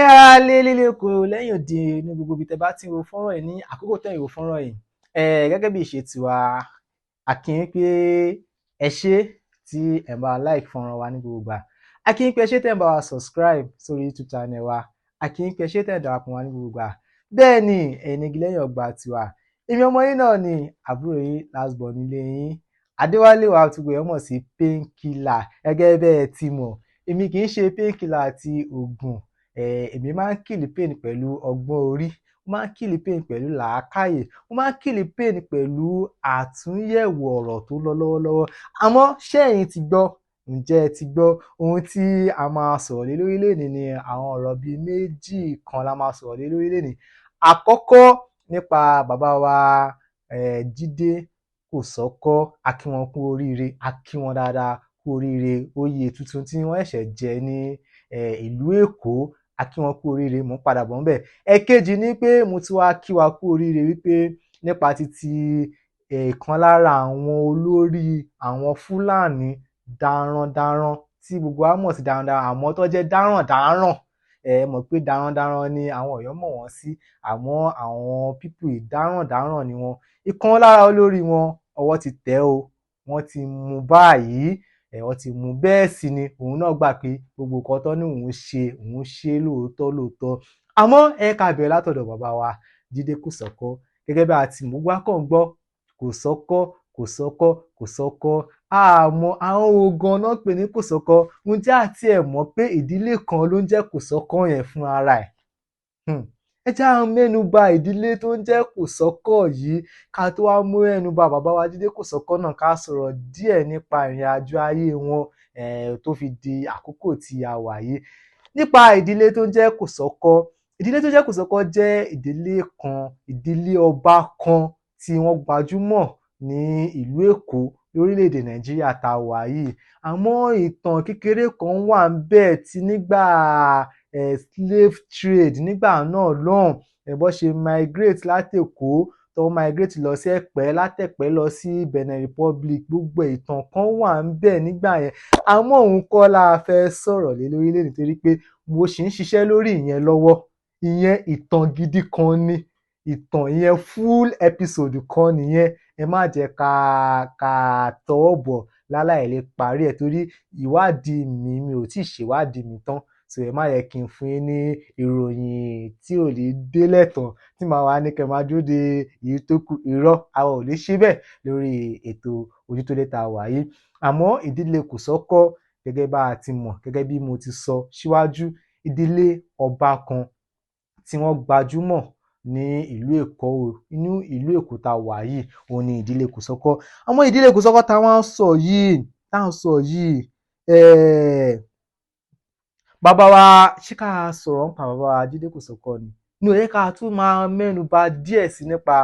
Ará lé lílé oko lẹ́yìn òde ní gbogbo ibi tẹ́ bá ti ń wo fọ́nrán yìí ní àkókò tẹ́ ń wo fọ́nrán yìí. Gẹ́gẹ́ bí ìṣe tiwa, a kí yín pé ẹ ṣé tí ẹ̀ ń bá wa like fọ́nrán wa ní gbogbo ìgbà. A kí yín pé ẹ ṣé tẹ́ ń bá wa subscribe sórí YouTube channel wa. A kí yín pé ẹ ṣé tẹ́ ń darapọ̀ wá ní gbogbo ìgbà. Bẹ́ẹ̀ ni, ẹ̀yin igi lẹ́yìn ọgbà tiwa. Èmi ọmọ yín náà ni àbúrò yín, last born nílé yín, Adéwálé wa tí gbogbo èèyàn mọ̀ sí Painkiller. Gẹ́gẹ́ bẹ́ẹ̀ ti mọ̀, èmi kì í ṣe painkiller àti oògùn. Èmi máa ń kill pain pẹ̀lú ọgbọ́n orí, mo máa ń kill pain pẹ̀lú làákàyè, mo máa ń kill pain pẹ̀lú àtúnyẹ̀wò ọ̀rọ̀ tó ń lọ lọ́wọ́lọ́wọ́. Àmọ́ ṣé ẹ̀yin ti gbọ́? Ǹjẹ́ ẹ ti gbọ́? Ohun tí a máa sọ̀rọ̀ lé lórí lénìí ni àwọn ọ̀rọ̀ bíi méjì kan la máa sọ̀rọ̀ lé lórí lénìí. Àkọ́kọ́, nípa bàbá wa Jídé Kòsọ́kọ́. A kí wọn kú oríire, a kí wọn dáadáa kú oríire oyè tuntun tí wọ́n ṣẹ̀ṣẹ̀ jẹ ní ìlú Èkó. A kí wọn kú oríire, mò ń padà bọ̀ ńbẹ̀. Ẹ̀kejì ni pé mo tún wá kí wa kú oríire wípé nípa títí ìkan lára àwọn olórí àwọn Fúlàní darandaran tí gbogbo wa mọ̀ sí darandaran, àmọ́ tó jẹ́ dáràndáràn. Ẹ mọ̀ pé darandaran ni àwọn Ọ̀yọ́ mọ̀ wọ́n sí, àmọ́ àwọn people yìí, dáràndáràn ni wọ́n. Ìkan lára olórí wọn, ọwọ́ ti tẹ̀ o, wọ́n ti mú báyìí. Wọ́n ti mú. Bẹ́ẹ̀ sì ni òun náà gbà pé gbogbo nǹkan tó ní òun ṣe, òun ṣe lóòótọ́ lóòótọ́. Àmọ́ ẹ ká bẹ̀rẹ̀ látọ̀dọ̀ bàbá wa Jídé Kòsọ́kọ́. Gẹ́gẹ́ bí a ti mọ̀, gbogbo wa kàn ń gbọ́ Kòsọ́kọ́, Kòsọ́kọ́, Kòsọ́kọ́, àmọ́ àwọn wo gan náà pè ní Kòsọ́kọ́? Ǹjẹ́ àti ẹ̀ mọ̀ pé ìdílé kan ló ń jẹ́ Kòsọ́kọ́ yẹn fún ara ẹ̀? Ẹ jẹ́ á mẹ́nu bà ìdílé tó ń jẹ́ Kòsọ́kọ́ yìí, ká tó wá mú ẹnu bà bàbá wa Jídé Kòsọ́kọ́ náà, ká sọ̀rọ̀ díẹ̀ nípa ìrìn àjò ayé wọn tó fi di àkókò tí a wà yìí. Nípa ìdílé tó ń jẹ́ Kòsọ́kọ́, ìdílé tó ń jẹ́ Kòsọ́kọ́ jẹ́ ìdílé kan, ìdílé ọba kan tí wọ́n gbajúmọ̀ ní ìlú Èkó lórílẹ̀-èdè Nàìjíríà tá a wà yìí. Àmọ́ ìtàn kékeré kan wà ńbẹ̀ tí nígbà slave trade nígbà náà lọ́hùn, bó ṣe migrate láti Èkó, tó migrate lọ sí Ẹ̀pẹ́, látẹ̀pẹ́ lọ sí Benin Republic, gbogbo ìtàn kan wà ńbẹ̀ nígbà yẹn. Àmọ́ òun kọ́ la fẹ́ sọ̀rọ̀ lé lórí lénìí, torí pé mo ṣì ń ṣiṣẹ́ lórí ìyẹn lọ́wọ́. Ìyẹn ìtàn gidi kan ni, ìtàn ìyẹn full episode kan nìyẹn. Ẹ má jẹ́ ká tọwọ́ bọ̀ láláì lè parí ẹ̀, torí ìwádìí mi, mi ò tíì ṣèwádìí mi tán. So ẹ má yẹ kí n fún yín ní ìròyìn tí ò ní délẹ̀ tán, tí màá wá ní kẹ́ máa dúró de èyí tó kù. Irọ́, àwa ò lè ṣe bẹ́ẹ̀ lórí ètò Ojútólé tá a wà yìí. Àmọ́ ìdílé Kòsọ́kọ́, gẹ́gẹ́ bá a ti mọ̀, gẹ́gẹ́ bí mo ti sọ síwájú, ìdílé ọba kan tí wọ́n gbajúmọ̀ ní ìlú Èkó, inú ìlú Èkó tá a wà yìí, òun ni ìdílé Kòsọ́kọ́. Àmọ́ ìdílé Kòsọ́kọ́ tá a wá ń sọ yìí, tá à ń sọ yìí, bàbá wa, ṣé ká sọ̀rọ̀ nípa bàbá wa Jídé Kòsọ́kọ́ ni? Ní ó yẹ ká tún máa mẹ́nu bà díẹ̀ sí nípa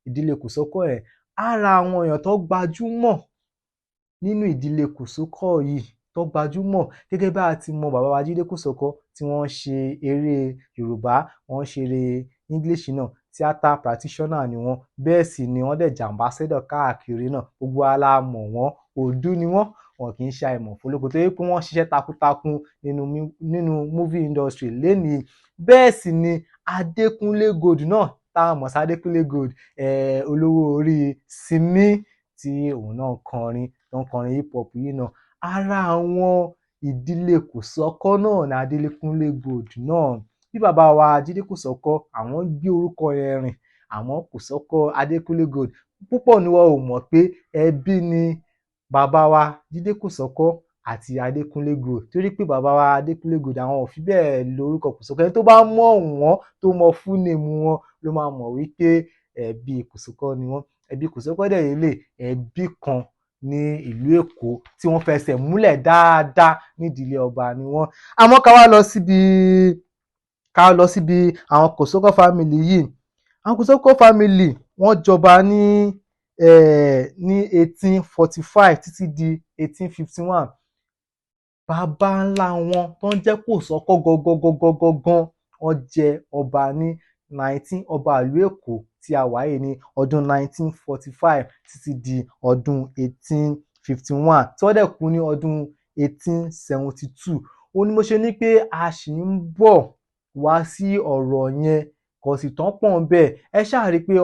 ìdílé Kòsọ́kọ́ yẹn. Ara àwọn èèyàn tó gbajúmọ̀ nínú ìdílé Kòsọ́kọ́ yìí, tó gbajúmọ̀, gẹ́gẹ́ bá a ti mọ bàbá wa Jídé Kòsọ́kọ́ tí wọ́n ṣe eré Yorùbá, wọ́n ṣe eré English náà, theatre practitioner ni wọ́n. Bẹ́ẹ̀ sì ni wọ́n dẹ̀ jẹ́ ambassador káàkiri náà. Gbogbo wa la mọ̀ wọ́n, òdú ni wọ́n, wọn kì í ṣe àìmọ̀ fólóko, torí pé wọ́n ṣiṣẹ́ takuntakun nínú movie industry lénìí. Bẹ́ẹ̀ sì ni Adékúnlé Gold náà, tá a mọ̀ sí Adékúnlé Gold, olówó orí Simi, tí òun náà ń kọrin, tó ń kọrin hip hop yìí náà, ara àwọn ìdílé Kòsọ́kọ́ náà ní Adékúnlé Gold náà. Bí bàbá wa Jídé Kòsọ́kọ́, àwọn gbé orúkọ yẹn rìn, àmọ́ Kòsọ́kọ́ Adékúnlé Gold, púpọ̀ ni wọn ò mọ̀ pé ẹbí ni bàbá wa Jídé Kòsọ́kọ́ àti Adékúnlé Gold, torí pé bàbá wa Adékúnlé Gold, àwọn ò fi bẹ́ẹ̀ lórúkọ Kòsọ́kọ́. Ẹni tó bá mọ̀ wọ́n, tó mọ full name wọn, ló máa mọ̀ wípé ẹbí Kòsọ́kọ́ ni wọ́n. Ẹbí Kòsọ́kọ́ dẹ̀ lélẹ̀, ẹbí kan ní ìlú Èkó tí wọ́n fẹsẹ̀ múlẹ̀ dáadáa nídìílé ọba ni wọ́n. Àmọ́ ká lọ síbi àwọn Kòsọ́kọ́ family yìí. Àwọn Kòsọ́kọ́ family, wọ́n jọba ní 1845 títí di 1851. Bàbá ńlá wọn tó ń jẹ́ Kòsọ́kọ́ gangan, wọ́n jẹ ọba ní nineteen, ọba ìlú Èkó tí a wà yìí, ní ọdún 1945 títí di ọdún 1851, tí wọ́n dẹ̀ kú ní ọdún 1872. Ó ní mo ṣe ní pé a ṣì ń bọ̀ wá sí ọ̀rọ̀ yẹn, kò sì tán pọ̀ ń bẹ́ẹ̀. Ẹ ṣáà rí i pé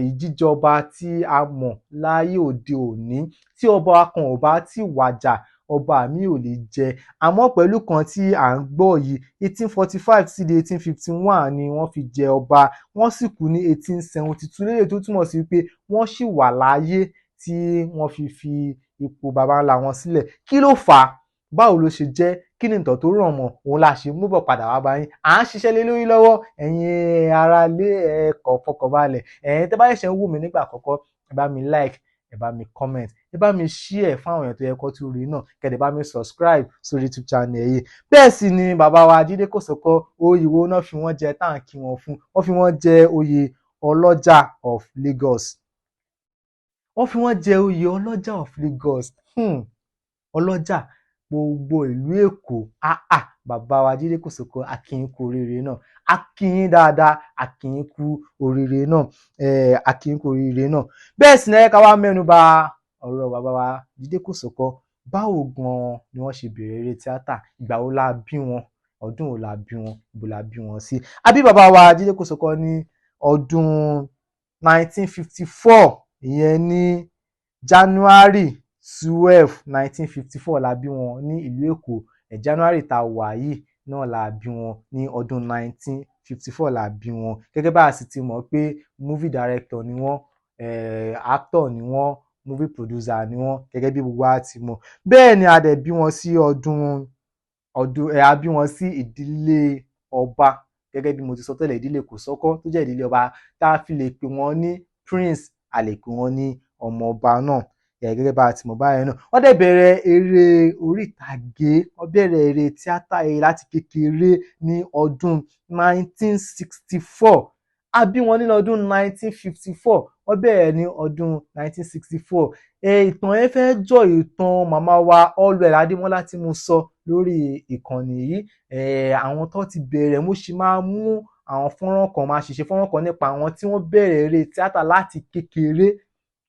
ìjíjọba tí a mọ̀ láyé òde òní, tí ọba kan ò bá tí wàjà, ọba mi ò lè jẹ. Àmọ́ pẹ̀lú kan tí à ń gbọ́ yìí, 1845 sí di 1851 ni wọ́n fi jẹ ọba, wọ́n sì kú ní 1872, léyìí tó túmọ̀ sí pé wọ́n ṣì wà láyé tí wọ́n fi fi ipò baba ńlá wọn sílẹ̀. Kí ló fà á? Báwo ló ṣe jẹ́? Kí ni ìtàn tó rọ̀ mọ́? Òun la ṣe mú bọ̀ padà wá báyìí. À ń ṣiṣẹ́ lé lórí lọ́wọ́. Ẹ̀yin ará ilé, ẹ kọ̀ fọkànbalẹ̀. Ẹ̀yin tẹ́ bá ṣẹ̀ṣẹ̀ ń wò mí nígbà àkọ́kọ́, ẹ bá mi like, ẹ bá mi comment, ẹ bá mi share fún àwọn èèyàn tó yẹ kó tún rí náà, kẹ́ dẹ̀ bá mi subscribe sórí YouTube channel yìí. Bẹ́ẹ̀ sì ni bàbá wa Jídé Kòsọ́kọ́, oyè wo náà fi wọ́n jẹ tá à ń kí wọn fún? Wọ́n fi wọ́n jẹ oyè Ọlọ́jà of Lagos. Wọ́n fi wọ́n jẹ oyè Ọlọ́jà of Lagos. Ọlọ́jà gbogbo ìlú Èkó. Bàbá wa Jídé Kòsọ́kọ́, a kí yín kú oríire náà, a kí yín dáadáa, a kí yín kú oríire náà, a kí yín kú oríire náà. Bẹ́ẹ̀ sì ni ẹ ká wá mẹ́nu bà ọ̀rọ̀ bàbá wa Jídé Kòsọ́kọ́. Báwo gan-an ni wọ́n ṣe bẹ̀rẹ̀ eré tíátà? Ìgbà wo la bí wọn? Ọdún wo la bí wọn? Ibo la bí wọn sí? A bí bàbá wa Jídé Kòsọ́kọ́ ní ọdún 1954, ìyẹn ní January 12, 1954 la bí wọn ní ìlú Èkó. January tá a wà yìí náà la bí wọn, ní ọdún 1954 la bí wọn. Gẹ́gẹ́ bá a sì ti mọ̀ pé movie director ni wọ́n, actor ni wọ́n, movie producer ni wọ́n, gẹ́gẹ́ bí gbogbo wa ti mọ̀. Bẹ́ẹ̀ ni a dẹ̀ bí wọn sí ọdún ọdún ẹ̀ a bí wọn sí ìdílé ọba, gẹ́gẹ́ bí mo ti sọ tẹ́lẹ̀, ìdílé Kòsọ́kọ́ tó jẹ́ ìdílé ọba, tá a fi lè pè wọ́n ní prince, a lè pè wọ́n ní ọmọ ọba náà, gẹ́gẹ́ bá a ti mọ̀ báyẹn náà. Wọ́n dẹ̀ bẹ̀rẹ̀ eré orí ìtàgé, wọ́n bẹ̀rẹ̀ eré tíátà yìí láti kékeré ní ọdún 1964. A bí wọn nínú ọdún 1954, wọ́n bẹ̀rẹ̀ ní ọdún 1964. Ìtàn yẹn fẹ́ jọ ìtàn màmá wa Allwell Adémọ́lá tí mo sọ lórí ìkànnì yìí. Àwọn tó ti bẹ̀rẹ̀, mo sì máa mú àwọn fọ́nrán kan, máa ṣiṣẹ́ fọ́nrán kan nípa àwọn tí wọ́n bẹ̀rẹ̀ eré tíátà láti kékeré.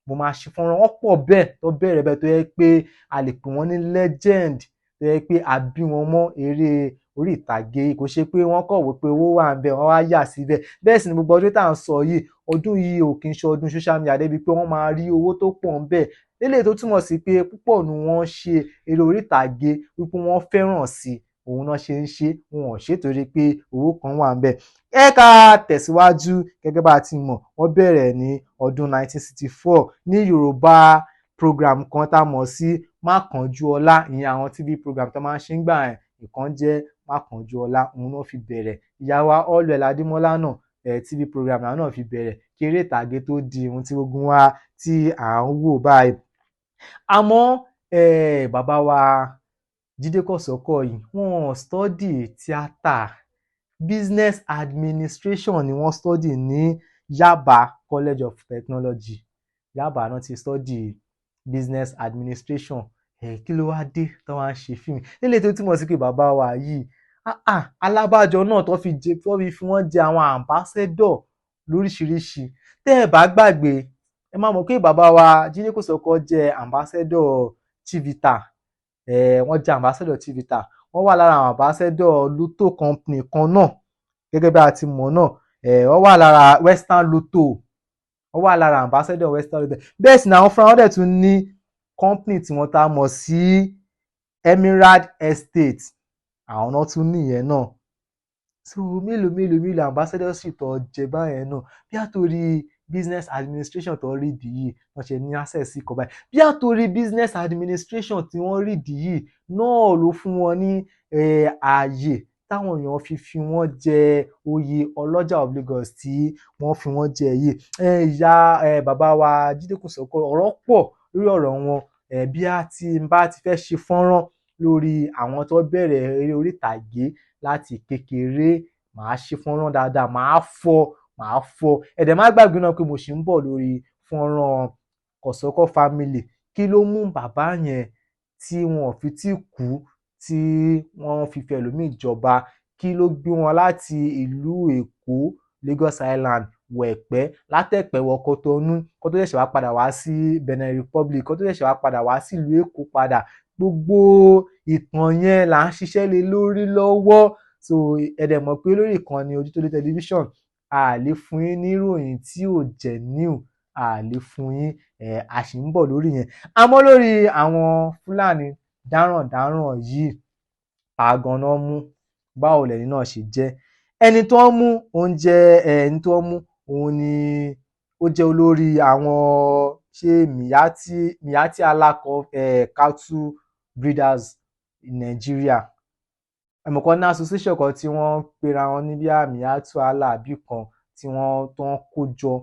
Mo máa ṣe fọ́nrán wọn pọ̀ bẹ́ẹ̀ tó bẹ̀rẹ̀ bẹ́ẹ̀, tó yẹ pé a lè pè wọ́n ní legend, tó yẹ pé a bí wọn mọ́ eré orí ìtàgé. Kò ṣe pé wọ́n kọ̀ wò pé owó wà ń bẹ̀, wọ́n wá yà síbẹ̀. Bẹ́ẹ̀ sì ni gbogbo ọdún tá à ń sọ yìí, ọdún yìí ò kì í ṣe ọdún social media débi pé wọ́n máa rí owó tó pọ̀ ń bẹ̀, léléyìí tó túmọ̀ sí pé púpọ̀ nu wọ́n ṣe eré orí ìtàgé wípé wọ́n fẹ́ràn sí òun náà ṣe ń ṣe, wọn ò ṣe torí pé owó kan wà ń bẹ̀. Ẹ ká tẹ̀síwájú. Gẹ́gẹ́ bá a ti mọ̀, wọ́n bẹ̀rẹ̀ ní ọdún 1964 ní Yorùbá program kan tá a mọ̀ sí Mákànjúọlá, ìyẹn àwọn TV program tó máa ń ṣe ń gbà yẹn. Ìkan jẹ́ Mákànjúọlá, òun náà fi bẹ̀rẹ̀. Ìyá wa Allwell Adémọ́lá náà, TV program náà fi bẹ̀rẹ̀ kí eré ìtàgé tó di ohun tí gbogbo wa tí à ń wò báyìí. Àmọ́ bàbá wa Jídé Kòsọ́kọ́ yìí, wọ́n study tíátà, business administration ni wọ́n study ní Yaba College of Technology. Yaba náà ti study business administration. Kí ló wá dé tó wá ń ṣe fíìmù nílé? Tó túmọ̀ sí pé bàbá wa yìí, alábàjọ náà tó fi jẹ, tó fi fi wọ́n jẹ àwọn ambassador lóríṣiríṣi. Tẹ́ ẹ bá gbàgbé, ẹ máa mọ̀ pé bàbá wa Jídé Kòsọ́kọ́ jẹ́ ambassador Chivita. Wọ́n jẹ́ ambassador Chivita, wọ́n wà lára àwọn ambassador Lotto company kan náà, gẹ́gẹ́ bí a ti mọ̀ náà. Wọ́n wà lára Western Lotto, wọ́n wà lára ambassador Western Lotto. Bẹ́ẹ̀ sì ni àwọn fúnra wọn dẹ̀ tún ní company tí wọ́n ta mọ̀ sí Emerald Estate, àwọn náà tún nìyẹn náà. So mélòó mélòó mélòó ambassadorship tó jẹ báyẹn náà, bí àtòrí business administration tó rí ìdí yìí wọ́n ṣe ní access sí kọ báyìí, bí àtòrí business administration tí wọ́n rí ìdí yìí náà ló fún wọn ní ààyè táwọn èèyàn fi fi wọ́n jẹ oyè Ọlọ́jà of Lagos tí wọ́n fi wọ́n jẹ yìí. Ìyá bàbá wa Jídé Kòsọ́kọ́, ọ̀rọ̀ pọ̀ lórí ọ̀rọ̀ wọn. Bí a ti bá ti fẹ́ ṣe fọ́nrán lórí àwọn tó bẹ̀rẹ̀ eré orí ìtàgé láti kékeré, màá ṣe fọ́nrán dáadáa, màá fọ. Ẹ̀dẹ̀ má gbàgbé náà pé mo ṣì ń bọ̀ lórí fọ́nrán Kòsọ́kọ́ family. Kí ló mú bàbá yẹn tí wọn ò fi tí kú, tí wọ́n fi fẹ́ lómi ìjọba? Kí ló gbé wọn láti ìlú Èkó, Lagos Island, wọ Ẹ̀pẹ́, látẹ̀pẹ́ wọ Kotonu, kó tó ṣẹ̀ṣẹ̀ wá padà wá sí Benin Republic, kó tó ṣẹ̀ṣẹ̀ wá padà wá sílùú Èkó padà? Gbogbo ìtàn yẹn là ń ṣiṣẹ́ lé lórí lọ́wọ́. So ẹ dẹ̀ mọ̀ pé lórí ìkànnì Ojútólé tẹlifíṣọ̀n, a lè fún yín ní ìròyìn tí ò genuine, a lè fún yín. A sì ń bọ̀ lórí yẹn. Àmọ́ lórí àwọn Fúlàní dáràndáràn yìí, àgànná mú, báwo lẹni náà ṣe jẹ́? Ẹni tó ń mú òun jẹ́ ẹni tó ń mú òun ni ó jẹ́ olórí àwọn ṣé Miyetti Allah Cattle Breeders in Nigeria. Ẹ̀mọ̀kan ní association kan tí wọ́n ń pera wọn ní bíi Miyetti Allah àbí kan tí wọ́n tó ń kó jọ,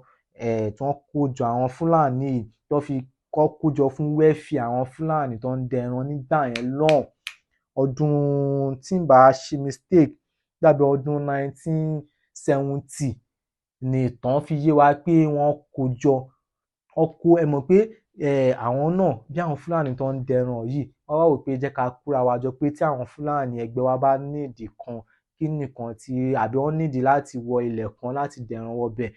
tó ń kó jọ àwọn Fúlàní yìí, tó fi kọ́ kó jọ fún welfare àwọn Fúlàní tó ń dẹran nígbà yẹn lọ́hùn. Ọdún tí n bá ṣe mistake, dàbí ọdún 1970 ni ìtàn fi yé wa pé wọ́n kó jọ. Wọ́n kó, ẹ mọ̀ pé àwọn náà bí àwọn Fúlàní tó ń dẹran yìí, wọ́n wá wò pé jẹ́ ká kóra wa jọ pé tí àwọn Fúlàní ẹgbẹ́ wa bá nídìí kan kí nìkan tí àbí wọ́n nídìí láti wọ ilẹ̀ kan láti dẹran wọbẹ̀,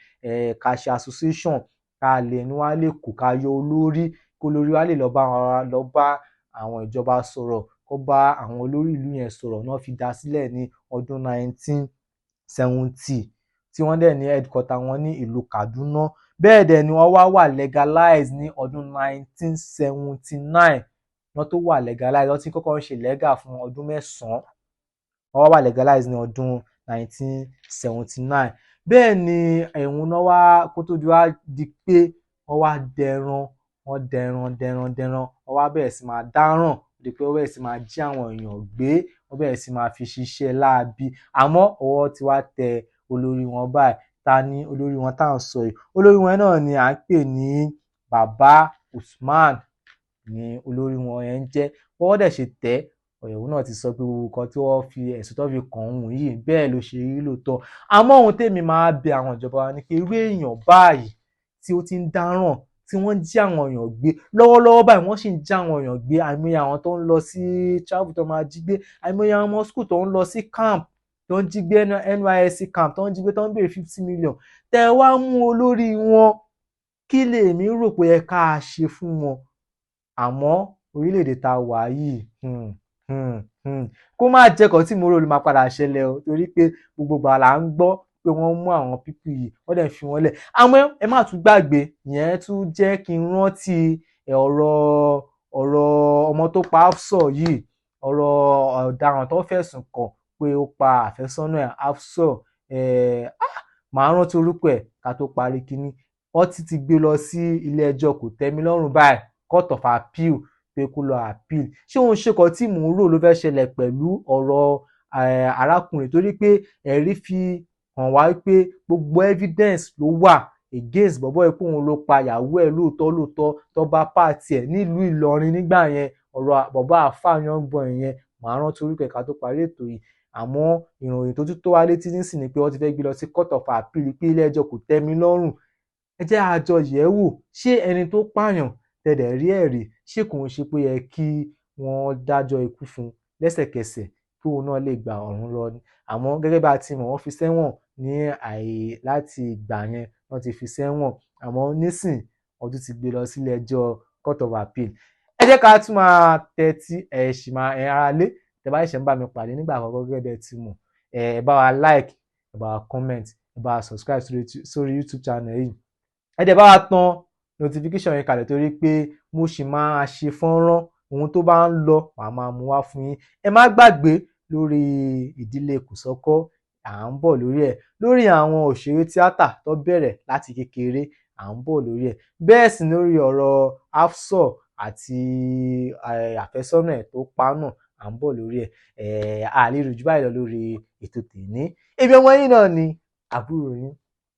ká ṣe association, ká lè ẹnu wa lè kó, ká yọ olórí, kó olórí wa lè lọ bá wọn, lọ bá àwọn ìjọba sọ̀rọ̀, kó bá àwọn olórí ìlú yẹn sọ̀rọ̀. Náà fi dá sílẹ̀ ní ọdún 1970, tí wọ́n dẹ̀ ní headquarter wọn ní ìlú Kaduna. Bẹ́ẹ̀ dẹ̀ ni wọ́n wá wà legalize ní ọdún 1979. Wọ́n tó wà legalize, wọ́n ti kọ́kọ́ ń ṣe legal fún ọdún 9, wọ́n wá wà legalize ní ọdún 1979. Bẹ́ẹ̀ ni ẹ̀hún náà wá kó tó di wá di pé wọ́n wá dẹran, wọ́n dẹran dẹran dẹran, wọ́n wá bẹ̀rẹ̀ sí máa dáràn, di pé wọ́n bẹ̀rẹ̀ sí máa jí àwọn èèyàn gbé, wọ́n bẹ̀rẹ̀ sí máa fi ṣiṣẹ́ láabi. Àmọ́ ọwọ́ ti wá tẹ olórí wọn báyìí. Ta ni olórí wọn tá à ń sọ yìí? Olórí wọn náà ni à ń pè ní Bàbá Usman ni olórí wọn yẹn ń jẹ́. Bọ́wọ́ dẹ̀ ṣe tẹ̀ ọ̀yẹ̀wò náà ti sọ pé gbogbo nǹkan tí wọ́n fi ẹ̀sùn tó fi kàn òun yìí, bẹ́ẹ̀ ló ṣe rí lóòótọ́. Àmọ́ ohun tèmi máa bẹ àwọn ìjọba wa ni pé irú èèyàn báyìí tí ó ti ń dáràn, tí wọ́n ń jí àwọn èèyàn gbé lọ́wọ́lọ́wọ́ báyìí, wọ́n sì ń jí àwọn èèyàn gbé. Àìmọye àwọn tó ń lọ sí travel tó máa jí gbé, àìmọye àwọn ọmọ school tó ń lọ sí camp tó ń jí gbé, NYSC camp tó ń jí gbé, tó ń béèrè 50 million. Tẹ wá mú olórí wọn, kí lèmi rò pé ẹ ká ṣe fún wọn? Àmọ́ orílẹ̀-èdè tá a wà yìí, kó má jẹ́ kó tí mo rò ló máa padà ṣẹlẹ̀ o, torí pé gbogbo ìgbà là ń gbọ́ pé wọ́n mú àwọn people yìí, wọ́n dẹ̀ fi wọ́n lẹ̀. Àmọ́ ẹ má tún gbàgbé, ìyẹn tún jẹ́ kí n rántí ọ̀rọ̀ ọmọ tó pa Hafsọ yìí, ọ̀rọ̀ ọ̀daràn tó fẹ̀sùn kàn pé ó pa àfẹ́sọ́nà ẹ̀ Hafsọ. Màá rántí orúkọ ẹ̀ ká tó parí kínní. Wọ́n ti ti gbé lọ sí ilé ẹjọ́ kò tẹ́mi lọ́rùn báyìí, court of appeal, pé kó lọ appeal. Ṣé òun ṣe kan tí mò ń rò ló fẹ́ ṣẹlẹ̀ pẹ̀lú ọ̀rọ̀ arákùnrin? Torí pé ẹ̀rí fi hàn wá pé gbogbo evidence ló wà against bọ̀bọ́ yìí pé òun ló pa ìyàwó ẹ̀ lóòótọ́ lóòótọ́, tó bá pààtì ẹ̀ nílùú Ìlọrin nígbà yẹn. Ọ̀rọ̀ bọ̀bọ́ àáfàá young boy yẹn, màá rántí orúkọ ẹ̀ ká tó parí ètò yìí. Àmọ́ ìròyìn tó tún tó wá létí nísìnyí ni pé wọ́n ti fẹ́ gbé lọ sí court of appeal, pé ilé ẹjọ́ kò tẹ́mi lọ́rùn. Ẹ jẹ́ a jọ yẹ̀ wò, ṣé ẹni tó pààyàn tẹ̀dẹ̀ rí ẹ̀rí, ṣé kò ń ṣe pé yẹ kí wọ́n dájọ́ ikú fún un lẹ́sẹ̀kẹsẹ̀ kí òun náà lè gba ọ̀run lọ ni? Àmọ́ gẹ́gẹ́ bá a ti mọ̀, wọ́n fi sẹ́wọ̀n ní àyè láti ìgbà yẹn, wọ́n ti fi sẹ́wọ̀n. Àmọ́ nísìn wọ́n tún ti gbé lọ sílé ẹjọ́ court of appeal. Ẹ jẹ́ ká tún máa tẹ́tí ẹ̀ sì máa ẹ̀ ara lé. Tẹ́ bá ṣẹ̀ṣẹ̀ ń bá mi pàdé nígbà àkọ́kọ́, gẹ́gẹ́ bí ẹ ti mọ̀, ẹ bá wa like, ẹ bá wa comment, ẹ bá wa subscribe sórí YouTube channel yìí. Ẹ dẹ̀ bá wa tan notification yẹn kalẹ̀, torí pé mo sì máa ṣe fọ́nrán ohun tó bá ń lọ, màá máa mú wá fún yín. Ẹ má gbàgbé, lórí ìdílé Kòsọ́kọ́, à ń bọ̀ lórí ẹ̀, lórí àwọn òṣèré tíátà tó bẹ̀rẹ̀ láti kékeré, à ń bọ̀ lórí ẹ̀. Bẹ́ẹ̀ sì lórí ọ̀rọ̀ Hafsọ àti àfẹ́sọ́nà ẹ̀ tó pa náà, à ń bọ̀ lórí ẹ̀. A lè rò jù báyìí lọ lórí ètò tèmi. Èmi ọmọ yín náà ni, àbúrò yín,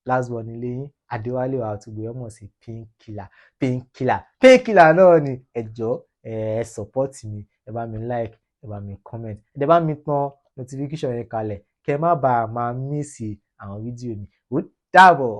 last born nílé yín, Adéwálé Àtúgbò ọmọ sí Painkiller, Painkiller, Painkiller náà ni. Ẹ jọ̀ọ́, ẹ support mi, ẹ bá mi like, ẹ bá mi comment, ẹ dẹ̀ bá mi tan notification yẹn kalẹ̀ kẹ́ má bàa máa miss àwọn fídíò mi. Ó dàbọ̀.